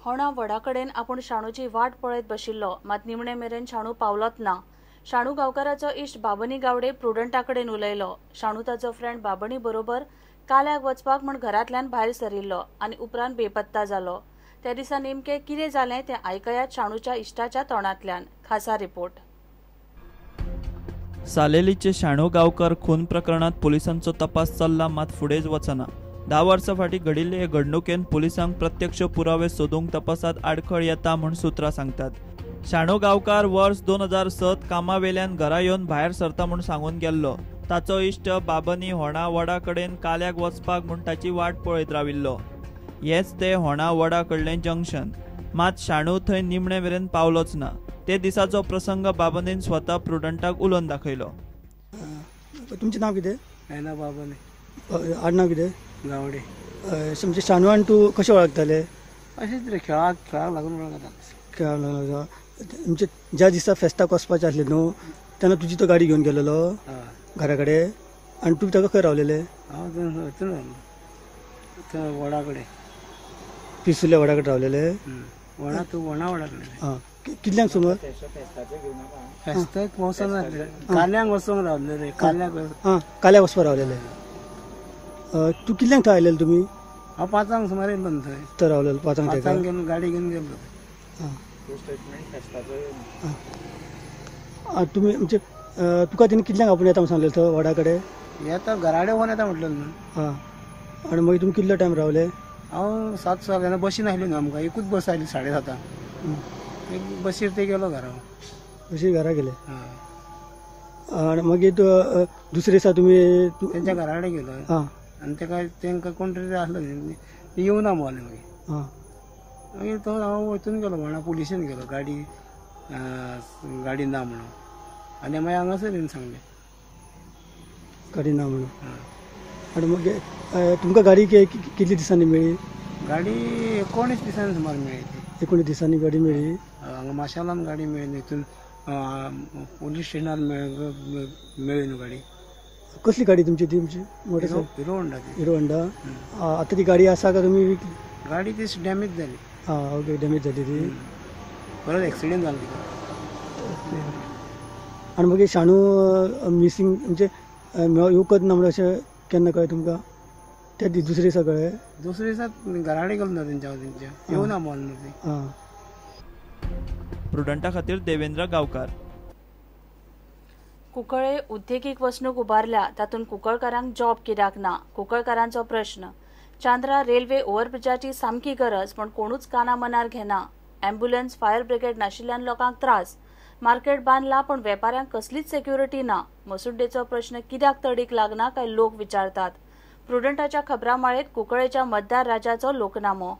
होणा वडा कडेन आपूण शाणूची वाट पळयत बशिल्लो, मात निमणे मेरेन शाणू पावलोच ना. शाणू गांवकाराचो इश्ट बाबनी गावडे प्रुडंटा कडेन उलयलो. शाणू ताचो फ्रेंड बाबणी बरोबर काल्याक वचपाक म्हूण घरांतल्यान भायर सरिल्लो आनी उपरांत बेपत्ता जालो. त्या दिसा नेमकें कितें जालें तें आयकयात शाणूच्या इश्टाच्या तोंडांतल्यान. खासा रिपोर्ट. सालेलीचे शाणू गांवकर खून प्रकरणात पोलिसांचो तपास चल्ला, मात फुडेंच वचना. 10 वर्सां फाटीं घडिल्ले हे घडणुकेन पोलिसांक प्रत्यक्ष पुरावे सोदूंक तपासात आडखळ येता म्हूण सुत्रां सांगतात. शाणू गांवकार वर्स 2007 कामावेल्यान घरा येवन भायर सरता म्हूण सांगून गेल्लो. ताचो इश्ट बाबनी होणा वडा कडेन काल्याक वचपाक म्हूण ताची वाट पळयत राविल्लो. हेंच ते होणा वडा कडलें जंक्शन. मात शाणू थंय निमणे मेरेन पावलोच ना. ते दिसाचो प्रसंग बाबनीन स्वता प्रुडंटाक उलोवन दाखयलो. तुमचें नांव कितें? नायना बाबनी. आडनांव कितें? गावडे. तुमचे शाणू आनी तूं कशें वळखताले? अशेंच रे, खेळाक खेळाक लागून वळखता. खेळाक लागून. म्हणजे ज्या दिसा फेस्ताक वचपाचें आसलें न्हू तेन्ना तुजी तो गाडी घेवन गेलेलो घरा कडेन आनी तूं ताका खंय रावलेले? हांव थंय वडा कडेन, पिसुल्या वडा कडेन रावलेले. वडा तूं वणा वडा कडेन. आं, कितल्यांक सुमार? फेस्ताक वचोन आसले, काल्यांक वचोंक रावले रे. काल्याक. आं, काल्याक वचपाक रावलेले. तूं कितल्यांक थंय आयलेले तुमी? हांव 5 सुमार येयलो न्हू थंय. थंय रावलेलो 5? 5 घेवन गाडी घेवन गेल्लो. आं, तुमी म्हणजे तुका तेणी कितल्यांक आपूण येता म्हूण सांगलें थंय वडा कडेन? येता घरा कडेन वोन येता म्हटलें न्हू. आं, आनी मागीर तुमी कितलो टायम रावले? हांव 7 सुमार बशीन आयली न्हू आमकां, एकूच बस आयली 7:30. एक बसीर ते गेलो घरा. बसीर घरा गेले. आनी मागीर दुसरे दिसा तुमी तेंच्या घरा कडेन गेलो. आनी तेका तेंकां कोण तरी आसलो न्ही, येवना म्हणलें मागीर. मागीर तो हांव वचून गेलो म्हणा पुलिशेन गेलो, गाडी गाडी ना म्हणून. आनी मागीर हांगासर येवन सांगलें गाडी ना म्हणून. आनी मागीर तुमकां गाडी कितले दिसांनी मेळ्ळी? गाडी 19 दिसांनी सुमार मेळ्ळी ती. 19 दिसांनी गाडी मेळ्ळी. हांगा माशालान गाडी मेळ्ळी, हितून पोलीस स्टेशनार मेळ्ळी न्हू गाडी. कसली गाडी तुमची ती? तुमची motorcycle? Hero Honda. Hero Honda. आतां ती गाडी आसा का तुमी विकली? गाडी ती डॅमेज जाली. आं, ओके, डॅमेज जाली ती. परत एक्सिडेंट जालो तिका. आनी मागीर शाणू मिसींग म्हणजे येवकच ना म्हणून अशें केन्ना कळ्ळें तुमकां? त्या दुसरे दिसा कळ्ळें? दुसरे दिसा घरा कडेन गेलो ना तेंच्या, तेंच्या येवना म्हणून ती. आं. प्रुडंटा खातीर देवेंद्र गांवकार. कुंकळे उद्देगीक वसणूक उबारल्या, तातूंत कुंकळकारांक जॉब कित्याक ना? कुंकळकारांचो प्रश्न. चांद्रा रेल्वे ओव्हरब्रिजाची सामकी गरज, पूण कोणूच काना मनार घेना. ॲम्ब्युलन्स, फायर ब्रिगेड नाशिल्ल्यान लोकांक त्रास. मार्केट बांदला पूण वेपाऱ्यांक कसलीच सेक्युरिटी ना. मसुड्डेचो प्रश्न कित्याक तडीक लागना काय लोक विचारतात. प्रुडंटाच्या खबरामाळेत कुंकळेच्या मतदार राजाचो लोकनामो.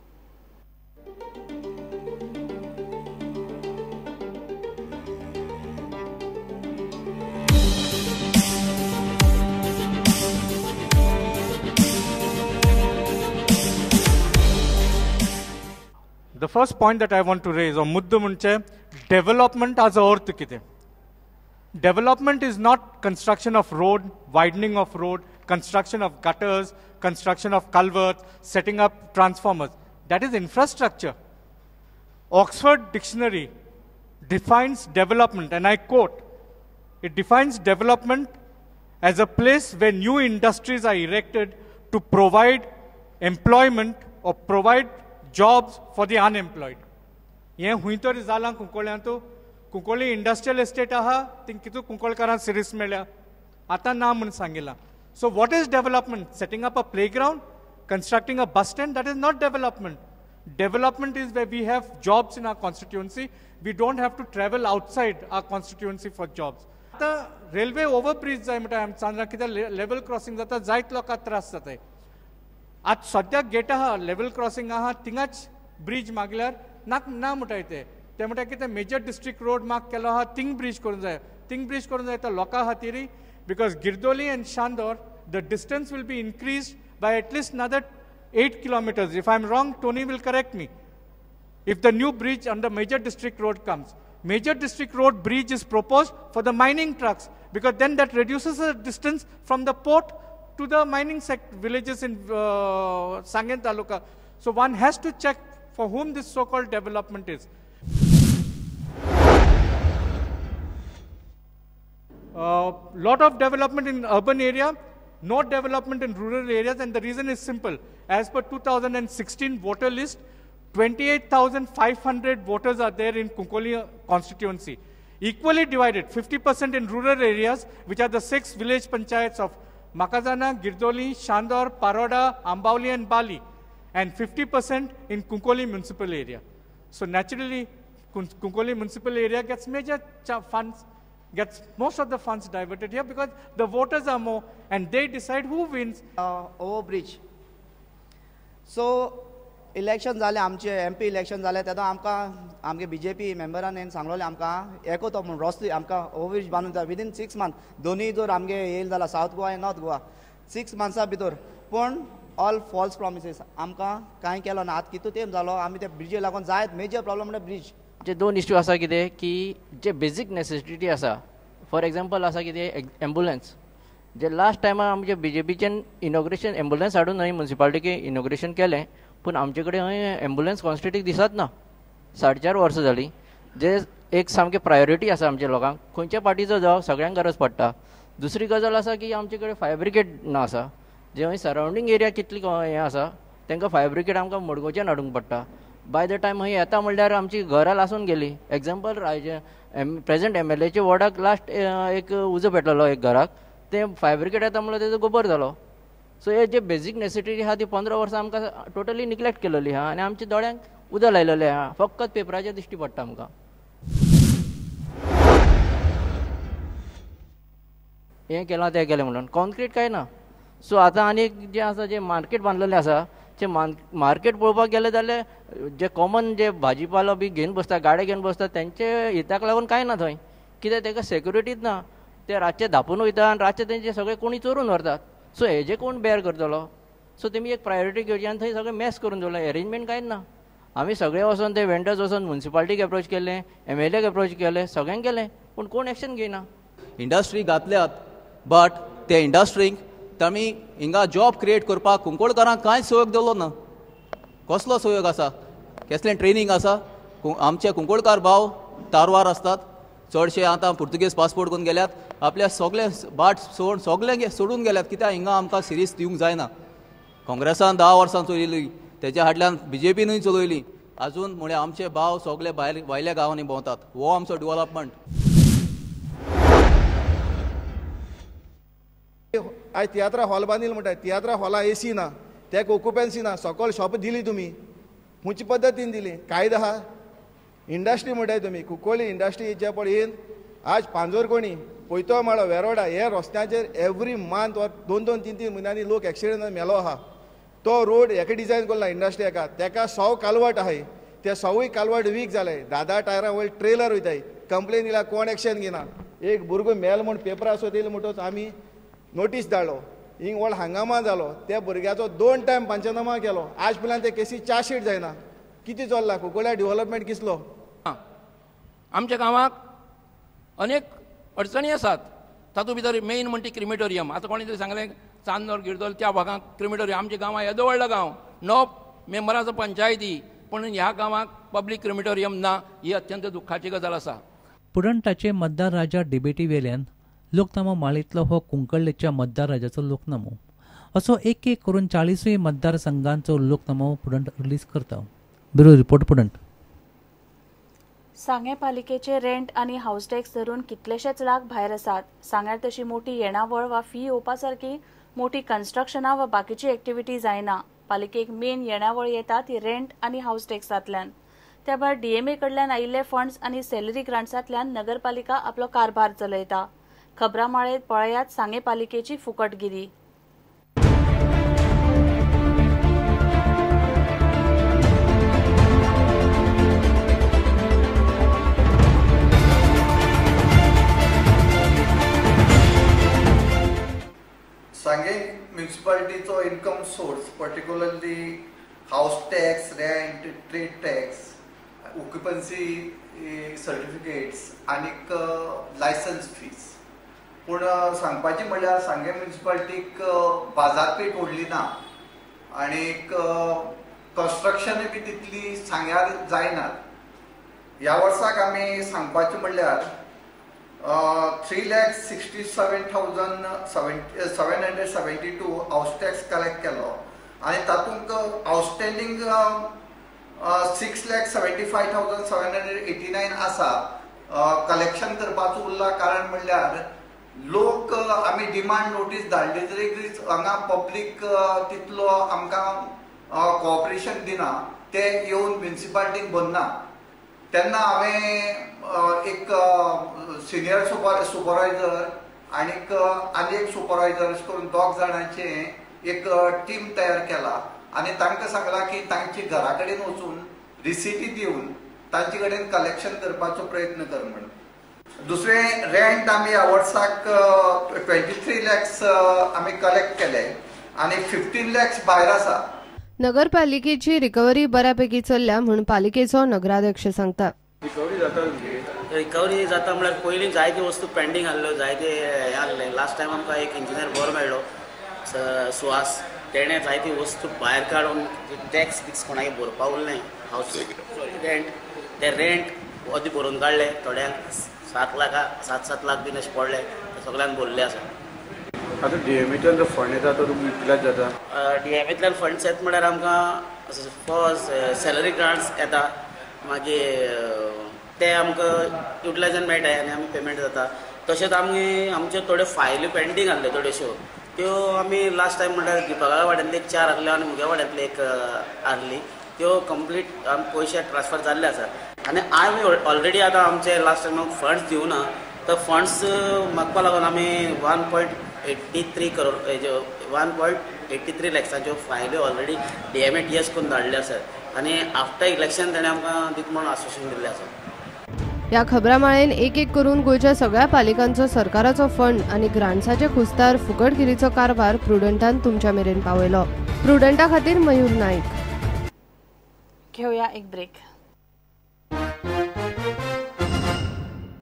The first point that I want to raise, or muddo munche, development as a arth kite. Development is not construction of road, widening of road, construction of gutters, construction of culverts, setting up transformers. That is infrastructure. Oxford Dictionary defines development, and I quote, it defines development as a place where new industries are erected to provide employment or provide jobs for the unemployed. हें हुंय तरी जालां कुंकळ्यांत. Cuncolim industrial estate आहा, thing कितू कुंकळकारांक series मेळ्ळ्या, आतां ना म्हूण सांगिलां. So what is development? Setting up a playground, constructing a bus stand, that is not development. Development is where we have jobs in our constituency. We don't have to travel outside our constituency for jobs. आतां railway overbridge जाय म्हणटा आमी चांद्रा, कित्याक level crossing जाता, जायत लोकांक त्रास जाताय. आज सद्याक गेट आहा, लेवल क्रॉसिंग आहा, थिंगाच ब्रीज मागल्यार ना ना म्हणटाय ते. ते म्हणटा कितें मेजर डिस्ट्रिक्ट रोड मार्क केलो आहा, थिंग ब्रीज करूंक जाय. थिंग ब्रीज करूंक जाय तो लोकां खातीर, because Girdoli and Chandor the distance will be increase by at least another 8 kilometers. If I'm wrong, Tony will correct me. If the new bridge on the major district road comes, major district road bridge is proposed for the mining trucks, because then that reduces the distance from the port to the mining villages in Sanguem Taluka. So one has to check for whom this so-called development is. Lot of development in urban area, no development in rural areas, and the reason is simple. As per 2016 voter list, 28,500 voters are there in Cuncolim constituency. Equally divided, 50% in rural areas, which are the 6 village panchayats of Makazana, Girdoli, Shandor, Paroda, Ambawli and Bali, and 50% in Cuncolim municipal area. So naturally, Cuncolim municipal area gets major funds, gets most of the funds diverted here because the voters are more and they decide who wins. Overbridge. So, election जाले आमचे M P election जाले तेन्ना आमकां आमगे BJP मेंबरान सांगलेलें आमकां एको तो म्हूण रस्तो आमकां ओवरब्रिज बांदून जाय विदीन 6 मंथ दोनूय जर आमगे येयल जाला सावथ गोवा आनी नॉर्थ गोवा 6 मंथ्सा भितर पूण ऑल फॉल्स प्रॉमिसीस आमकां कांय केलो ना. आतां कितू तेंप जालो आमी ते ब्रिजे लागून जायत मेजर प्रॉब्लम म्हणल्यार ब्रिज. जे दोन इश्यू आसा कितें की जे बेजीक नेसेसिटी आसा, फॉर एग्जाम्पल आसा कितें एम्बुलन्स. जे लास्ट टायमा आमचे बीजेपीच्यान इनॉग्रेशन एम्बुलन्स हाडून न्हय मुन्सिपालिटीक इनॉग्रेशन केलें, पूण आमचे कडेन हय एम्बुलन्स कॉन्स्टिटीक दिसत ना. 4.5 वर्सां जालीं. जे एक सामकें प्रायोरिटी आसा आमच्या लोकांक, खंयच्या पार्टीचो जावं सगळ्यांक गरज पडटा. दुसरी गजाल आसा की आमचे कडेन फायर ब्रिगेड ना आसा, जे हय सरावंडींग एरिया कितली हें आसा तांकां फायर ब्रिगेड आमकां मडगांवच्यान हाडूंक पडटा. बाय the time हय येता म्हणल्यार आमची घरां लासून गेली. एग्जाम्पल प्रेजेंट एमएलएच्या वॉर्डाक लास्ट एक उजो पेटलेलो एक घराक, तें फायर ब्रिगेड येता म्हणल्यार तेजो गोबर जालो. सो हे जे बेजीक नेसेसिटी आहा ती 15 वर्सां आमकां टोटली निग्लेक्ट केलेली आहा आनी आमच्या दोळ्यांक उदक लायलेलें आहा, फकत पेपराचेर दिश्टी पडटा आमकां. हें केलां तें केलें म्हणून कॉन्क्रीट कांय ना. सो आतां आनी एक जें आसा जें मार्केट बांदलेलें आसा तें मार्केट पळोवपाक गेलें जाल्यार जे कॉमन जे भाजीपालो बी घेवन बसता, गाडे घेवन बसता, तेंचे हिताक लागून कांय ना थंय, कित्याक तेका सेक्युरिटीच ना. ते रातचे धापून वयता आनी रातचे तेंचे सगळे कोणी चोरून व्हरतात. सो हेजे कोण बेर करतलो? सो तेमी एक प्रायोरिटी घेवची आनी थंय सगळें मॅस करून दवरलें, एरेंजमेंट कांयच ना. आमी सगळे वचोन ते वेंडर्स वचोन मुन्सिपालिटीक एप्रोच केलें, एमएलएक एप्रोच केलें, सगळ्यांक केलें, पूण कोण एक्शन घेयना. इंडस्ट्री घातल्यात बट ते इंडस्ट्रीक तामी हिंगा जॉब क्रिएट करपाक कुंकळकारांक कांय सहयोग दिलो ना. कसलो सहयोग आसा, कसलें ट्रेनींग आसा? आमचे कुंकळकार भाव तारवार आसतात चडशे, आतां पुर्तुगेज पासपोर्ट करून गेल्यात, आपल्या सगळे बाट सोड सगळे सोडून गेल्यात, कित्याक हिंगा आमकां सिरीज दिवंक जायना. काँग्रेसान 10 वर्सां चलयली, तेच्या फाटल्यान बीजेपीनूय चलयली, आजून म्हळ्यार आमचे भाव सगळे भायर भायल्या गांवांनी भोंवतात. हो आमचो डेव्हलपमेंट. आयज तियात्रा हॉल बांदिल म्हणटा, तियात्रा हॉला एसी ना, तेका ऑक्युपन्सी ना, सकयल शॉप दिली तुमी खंयचे पद्दतीन दिली? कायदो आहा. इंडस्ट्री म्हणटाय तुमी, कुंकळ्ळी इंडस्ट्री जे पळय येवन आज पांजोरकोणी, पोयतो माळो, वेरोडा हे रस्त्यांचेर एवरी मंथ वा 2-2, 3-3 म्हयन्यांनी लोक एक्सिडंटान मेलो आहा. तो रोड हेका डिजायन करला इंडस्ट्री हेका, तेका 100 कालवट आहाय, ते 100 कालवट वीक जाले, 10-10 टायरां वयर ट्रेलर वयताय, कंप्लेन दिल्या कोण एक्शन घेना. एक भुरगो मेल म्हूण पेपरार सुद्दां येयलो म्हणटकच आमी नोटीस धाडलो, हिंग व्हड हंगामा जालो, त्या भुरग्याचो 2 टायम पंचनामा केलो, आज पर्यंत ते केसी चार्जशीट जायना. कितें चल्लां कुंकळ्ळ्या डेव्हलपमेंट किसलो? आमच्या गांवाक अनेक अडचणी आसात, तातूंत भितर मेन म्हणटी क्रिमेटोरियम. आतां कोणी तरी सांगलें चांदोर गिरदोल त्या भागांक क्रिमेटोरियम. आमच्या गांवांत येदो व्हडलो गांव, 9 मेंबरांचो पंचायती, पूण ह्या गांवाक पब्लीक क्रिमेटोरियम ना, ही अत्यंत दुख्खाची गजाल आसा. पुरंटाचे मतदार राजा डिबेटी वेल्यान लोकनामो माळेंतलो हो कुंकळ्ळेच्या मतदार राजाचो लोकनामो असो एक एक करून 40 मतदारसंघांचो लोकनामो पुरंट रिलीज करता. Bureau report, Prudent. सांगें पालिकेचे रेंट आनी हावस टॅक्स धरून कितलेशेच लाख भायर आसात. सांग्यार तशी मोठी येणावळ वा फी येवपा सारकी मोठी कन्स्ट्रक्शनां वा बाकीची एक्टिविटी जायना. पालिकेक मेन येणावळ येता ती रेंट आनी हावस टॅक्सांतल्यान. त्या भायर डीएमए कडल्यान आयिल्ले फंड्स आनी सॅलरी ग्रांट्सांतल्यान नगरपालिका आपलो कारभार चलयता. खबरां माळेंत पळयात सांगें पालिकेची फुकटगिरी. सांगें म्युनिसिपालिटीचो income source particularly house tax, rent, trade tax, occupancy certificates आनीक लायसन्स फीज. पूण सांगपाचें म्हणल्यार सांगें म्युनिसिपालिटीक बाजारपेठ उरली ना आनीक कन्स्ट्रक्शनूय बी तितली सांग्यार जायना. ह्या वर्साक आमी सांगपाचें म्हणल्यार 3,67,772 हावस टॅक्स कलेक्ट केलो आनी तातूंत आउटस्टँडींग 6,75,789 आसा. कलेक्शन करपाचो उरला कारण म्हणल्यार लोक आमी डिमांड नोटीस धाडली तरी हांगा पब्लीक तितलो आमकां कॉपरेशन दिना, ते येवन म्युनिसिपालिटीक भरना. तेन्ना हांवें एक सिनियर सुपरवायजर आनीक आनी एक सुपरवायजर अशें करून 2 जाणांचें एक टीम तयार केला आनी तांकां सांगलां की तांचे घरा कडेन वचून रिसिटी दिवन तांचे कडेन कलेक्शन करपाचो प्रयत्न कर म्हणून. दुसरें रेंट आमी ह्या वर्साक 23 लॅक्स आमी कलेक्ट केले आनी 15 लॅक्स भायर आसा. नगरपालिकेची रिकव्हरी बऱ्यापैकी चल्ल्या म्हूण पालिकेचो नगराध्यक्ष सांगता. रिकव्हरी जाता म्हळ्यार पयलीं जायती वस्तू पेंडींग आहल्यो, जायते हें आहलें. लास्ट टायम आमकां एक इंजिनियर बरो मेळ्ळो सुहास, तेणें जायती वस्तू भायर काडून टॅक्स बिक्स कोणाक भरपा उरलें, हावस रेंट ते रेंट अदी भरून काडले थोड्यांक 7 लाख 7-7 लाख बीन अशें पडले, ते सगळ्यांक भरले आसा. आतां डीएमएच्यान जो फंड येता तो तुमकां युटिलायज जाता? डीएमएंतल्यान फंड्स येता म्हळ्यार आमकां फर्स्ट सॅलरी ग्रांट्स येता, मागीर ते आमकां युटिलायजन मेळटा आनी आमी पेमेंट जाता. तशेंच आमी आमच्यो थोड्यो फायली पेंडींग आहल्यो थोड्योश्यो, त्यो आमी लास्ट टायम म्हणल्यार दीपका वाड्यांतली एक 4 आहल्यो आनी मुगे वाड्यांतली एक आहली, त्यो कंप्लीट पयशे ट्रान्सफर जाल्ले आसा. आनी आमी ऑलरेडी आतां आमचे लास्ट टायम फंड्स दिवना, तर फंड्स मागपा लागून आमी 1.83 करोड 1.83 लॅक्साच्यो फायल्यो ऑलरेडी DMATS करून धाडल्यो आसात आनी आफ्टर इलेक्शन ताणें आमकां दिता म्हणून आश्वासन दिल्लें आसा. ह्या खबरामाळेन एक एक करून गोंयच्या सगळ्या पालिकांचो सरकाराचो फंड आनी ग्रांट्साचे खुस्तार फुकटगिरीचो कारभार प्रुडंटान तुमच्या मेरेन पावयलो. प्रुडंटा खातीर मयूर नाईक. घेऊया एक ब्रेक.